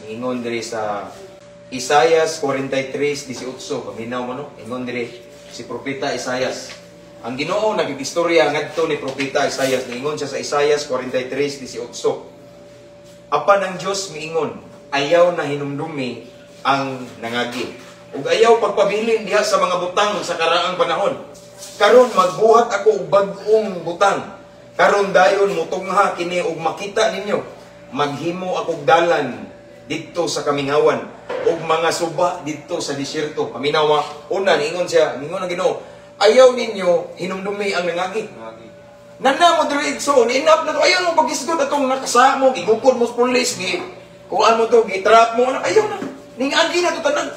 Ingon diri sa Isaias 43:18, paminaw mo, no? Ingon diri si Propeta Isaias. Ang Ginoo nagigistorya ngadto ni Propeta Isaias. Niingon siya sa Isaias 43:18. Apan ang Dios miingon, "Ayaw na hinumdumi ang nangagi. Ug ayaw pagpabilin diha sa mga butang sa karaang panahon. Karon magbuhat ako og bag-ong butang. Karon dayon mutungha kini ug makita ninyo. Maghimo akog dalan didto sa kamingawan ug mga suba didto sa disyerto." Paminawa, una niingon siya, niingon ang Ginoo, "Ayaw ninyo hinumdumi ang nangagi." Nana mo diri, igsoon, enough na to. Ayaw mo pagisgot atong nakasa mo, gigukod mo sa pulis, gi kuan mo to, gitrap mo, ano, ayaw na. Ningagi na to tanan.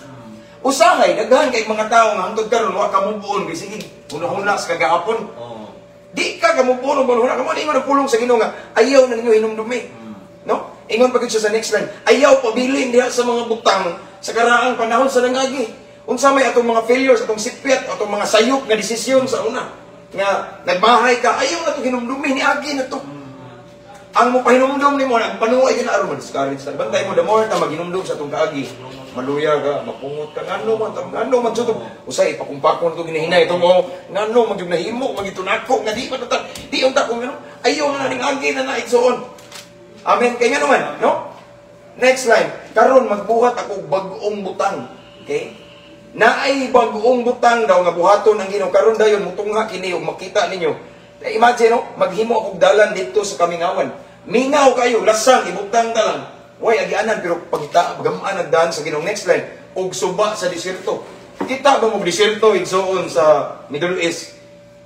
Usahay, daghan kay mga tao nga hangtod karon wa ka move on, sige, huna-huna sa kagahapon. Di ka ka move on, huna kamo ingon ang pulong sa Ginoo nga ayaw na ninyo hinumdumi. No? Ingon pa gyud siya sa next line, ayaw pabilin diha sa mga butang sa karaang panahon, sa nangagi. Unsa may atong mga failures, atong sipyat, atong mga sayop nga desisyon sa una nga nagmahay ka, ayaw na to hinumdumi, niagi na to. Ang mo pahinumdum nimo ang panuay gyud na aron discourage ta. Bantay mo, the more ta maghinumdum sa atong kaagi, maluya ka, mapungot ka, ngano man ta, ngano man jud usay ipakumpakon to ginahinay itong oh, ngano man jud nahimo magitunako nga di man ta di unta kung ngano, ayaw na ning agi na na, igsoon. Amen. Kay ngano man, no? Next line, "Karon magbuhat ako og bag-ong butang." Okay? Naay bag-ong butang daw nga buhaton ang Ginoo. "Karon dayon mutungha kini ug makita ninyo." Eh, imagine, no, maghimo akog dalan didto sa kamingawan. Mingaw kayo, lasang ibutang ta lang. Way agianan pero pagita gamaan nagdaan sa Ginoo. Next line, ug suba sa disyerto. Kita ba mo disyerto, igsoon, sa Middle East?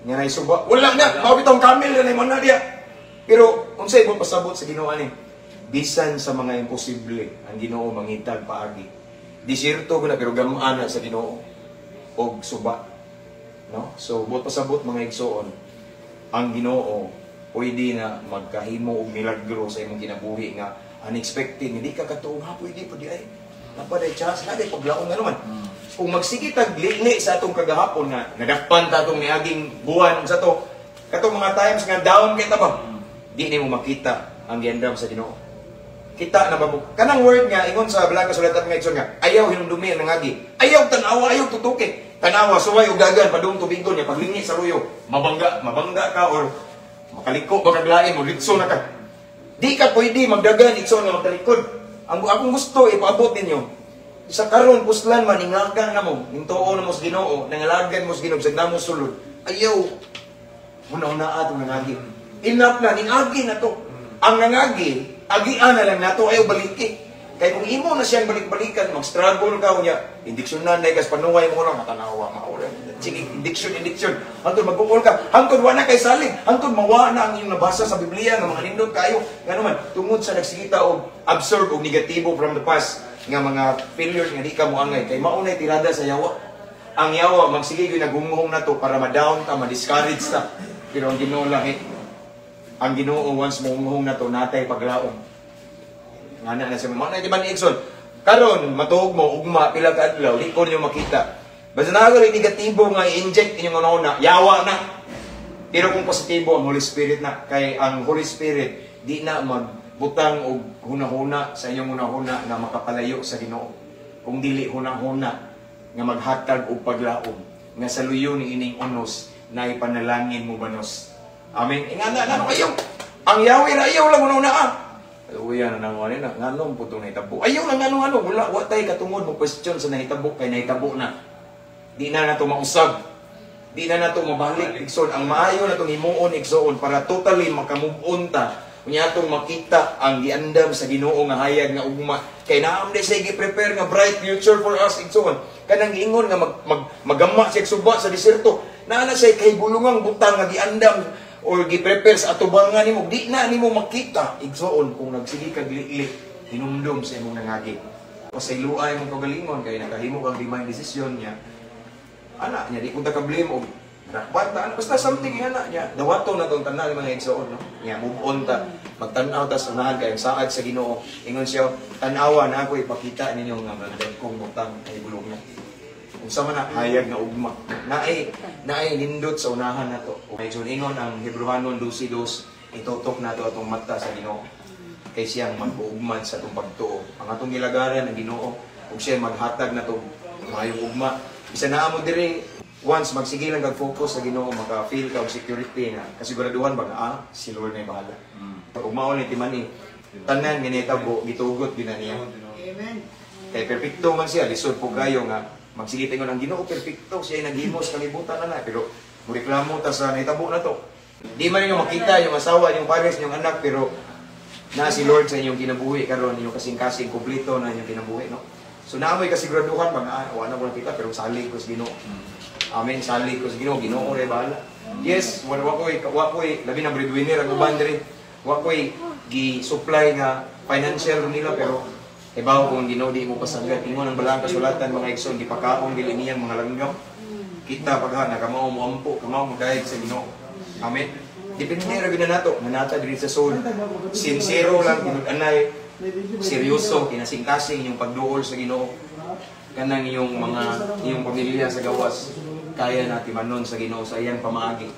Nga nay suba. Wala na, mao bitong camel na mo na diya. Pero unsay mo pasabot sa Ginoo ani? Bisan sa mga imposible, ang Ginoo mangitag paagi. Disyerto ko na pero gamaan na sa Ginoo og suba. No? So buot pasabot, mga igsoon, ang Ginoo pwede na magkahimo og milagro sa imong kinabuhi nga unexpected, hindi ka katuong ha, pwede po di ay. Napaday chance na day paglaong nga naman. Kung magsige tag lili sa atong kagahapon nga nadakpan ta atong niaging buwan sa to katong mga times nga down kita ba, di nimo makita ang giandam sa Ginoo. Kita na ba mo kanang word nga ingon sa balang kasulatan nga, igsoon, nga ayaw hinumdumi ang nangagi? Ayaw tan-awa, ayaw tutuki. Tanawa suway og dagan padung tubigon niya paglingi sa luyo, mabangga, mabangga ka or makaliko ba kaglain mo litso na ka. Di ka pwede magdagan, igsoon, nga magtalikod. Ang akong gusto ipaabot ninyo sa karon, puslan man ingaga na mo, nintuo na mo sa Ginoo, nangalagan mo sa Ginoo bisag namo sulod, ayaw huna-huna atong nangagi. Enough na, ningagi na to. Ang nangagi, agian na lang nato, ayaw baliki. Kay kung imo na siyang balik-balikan, mag-struggle ka unya, indiksyonan na ikas panuway mo lang, matanawa, maura. Sige, indiksyon, indiksyon. Hangtod magkukul ka, hangtod wa na kay salig, hangtod mawa na ang inyong nabasa sa Biblia nga mga nindot kayo. Ngano man, tungod sa nagsigita og absorb og negatibo from the past nga mga failures nga di ka moangay kay mao nay tirada sa yawa. Ang yawa magsige gyud naghunghong nato para ma-down ka, ma-discourage ta. Pero ang Ginoo lahi. Ang Ginoo, once mohunghong nato, natay paglaom. Nga na siya mo na di man, igsoon. Karon matuog mo ugma pila ka adlaw, di ko ninyo makita. Basta naa negatibo nga i-inject inyong una, yawa na. Pero kung positibo, ang Holy Spirit na, kay ang Holy Spirit di na magbutang og hunahuna sa inyong hunahuna nga makapalayo sa Ginoo. Kung dili hunahuna nga maghatag og paglaom nga sa luyo ni ining unos na ipanalangin mo banos. Amen. Ingana na kayo. Ang Yahweh ra, ayaw lang hunahuna ah. Uya na nang na nganong putong nahitabo. Ayaw lang ngano ngano, wala wa tay katungod mo question sa nahitabo kay nahitabo na. Di na nato mausab. Di na nato mabalik, igsoon. Ang maayo natong himuon, igsoon, para totally makamove on ta. Unya atong makita ang giandam sa Ginoo nga hayag nga ugma. Kay naam di siya gi-prepare nga bright future for us, igsoon. Kanang giingon nga mag, mag, magama siya suba sa diserto. Naa na siya kay bulungang butang nga giandam or gi-prepare sa atubangan nimo. Di na nimo makita, igsoon, kung nagsige kag lili hinumdum sa imong nangagi. Pasayloa imong kagalingon kay nakahimo kang divine decision niya. Ana niya, di ko ta ka-blame og nakbat ta ana, basta something ana niya. Dawato na tong tanan mga igsoon, no? Nya move on ta, magtan-aw ta sa unahan kay ang saad sa Ginoo. Ingon siya, "Tan-awa na ako ipakita ninyo nga kong butang ay bulong na." Unsa man na hayag nga ugma. Naay naay nindot sa unahan nato. Igsoon, ingon ang Hebreohanon 12:2, itutok nato atong mata sa Ginoo. Kay siyang magbuugman sa atong pagtuo. Ang atong gilagaran ang Ginoo ug siya maghatag nato maayong ugma. Bisan naa mo diri, once magsige lang kag focus sa Ginoo, maka-feel ka og security na kasiguraduhan ba nga si Lord na bahala. Ugmaon ni timani, tanan nga nitabo gitugot gyud na niya. Amen. Kay perpekto man siya, lisod po kayo nga magsige tingon ang Ginoo perpekto, siya ay naghimo sa kalibutan na na, pero moreklamo ta sa nahitabo na to. Di man ninyo makita yung asawa, yung pares, yung anak, pero na si Lord sa inyong kinabuhi karon, inyong kasing-kasing kumpleto na inyong kinabuhi, no? So naamoy kasiguraduhan ba nga wala ko nakita pero salig ko sa Ginoo. Amen, salig ko sa Ginoo, Ginoo ray bahala. Yes, wala wa ko'y labi na breadwinner ang uban diri. Wa ko'y gi-supply nga financial nila, pero ibaw kung Ginoo di mo pasagad. Ingon ang balaang kasulatan, mga igsoon, gipakaon dili niyang mga langgam. Kita pagha na kamao mo ampo, kamao mo dayeg sa Ginoo. Amen. Depende ra gyud na nato, nga nata diri sa soul. Sincero lang tinud-anay, seryoso kinasing-kasing inyong pagduol sa Ginoo. Kanang iyong mga iyong pamilya sa gawas kaya na timanon sa Ginoo sa iyang pamaagi.